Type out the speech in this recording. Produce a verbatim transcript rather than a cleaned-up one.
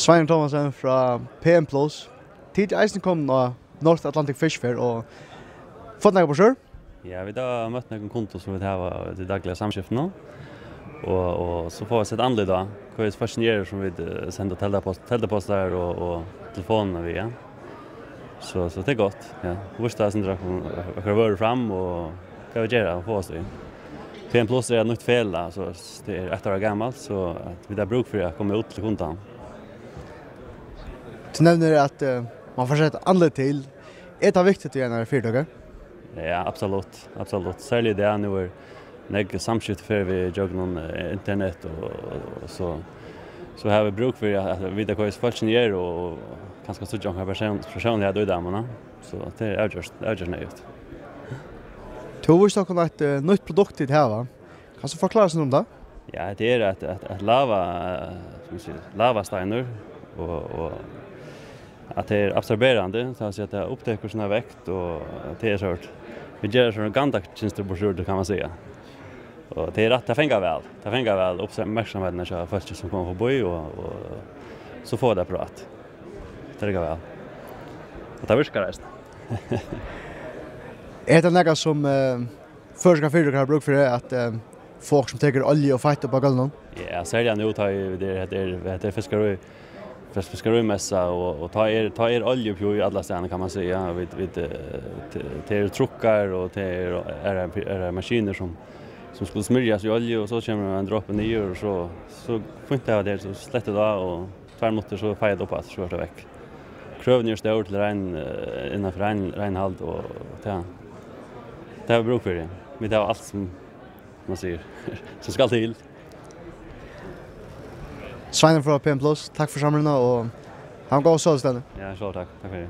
Sveinur Thomassen frá P M Plus. Tit eru eisini komin á North Atlantic Fish Fair og fáa nakað burtur? Ja, vit hava møtt nøkrum kundum sum vit hava í tí dagliga samskiftinum. Og, og so fáa vit sett andlit á, hvør fólkini eru sum vit, eh, senda teldupost, teldupostar og, og telefonir við, ja. So, so tað er gott, ja. Víst tað sum okkara vørur fram og hvat vit gera og fáa oss í. P M Plus er eitt nýtt felag, so tað er eitt ár gamalt, so at vit hava brúk fyri at koma út til kundan. Tú nevnir at, eh, man fær sett andlit til. Er tað viktigt í einari fyritøku? Ja, absolutt, absolutt. Serliga í dag, nú er nógv samskifti fer við gjøgnum, eh, internet og, og, og so, so hava vit brúk fyri at, at vita hvør fólkini eru og kanska síggja onkra persón, persónliga í teimum, ja. So tað er avgjørt, avgjørt neyðugt. Tú vísti okkum eitt, eh, nýtt produkt tit hava. Kanst tú forklára okkum um tað? Ja, tað er eitt, eitt, eitt lava, eh, sum man sigur, lavasteinur og, og at tað er absorberandi, tað vil siga at tað upptekur sína vekt og tað er sort, vit gera sort gandakynstur burtur úr tí, kann man siga. Og tað er rætt, tað fangar væl, tað fangar væl uppmerksamheitina hjá fólki sum koma forbí og, og so fáa tey prát. Tað riggar væl. Og tað virkar eisini. Er hetta nakað sum, eh, føroyskar fyritøkur hava brúk fyri, at, eh, fólk sum tekur olju og feitt upp á gólvinum? Ja, serliga nú, tá ið vit eru, hetta er, hetta er fiskarí, fis-, fiskarímessa, og, og tá er, tá er olju uppi í allastaðni, kann man siga. Vit, vit, eh, te-, tað eru trukkar, og tað eru, eru, eru maskinur sum, sum skulu smyrjast í olju, og so kemur ein dropi niður, og so, so fínt tað er, so slettir tað av, og tveir minuttir, so feiar tað upp aftur, so er tað vekk. Krøvini eru stór til rein, eh, innanfyri rein, reinhald, og tað, tað hava vit brúk fyri. Vit hava alt sum, man sigur, sum skal til. Sveinur frá P M Plus, takk fyri samrøðuna og hav eina góða søludagsstevnu. Ja, sjálv takk. Takk fyri.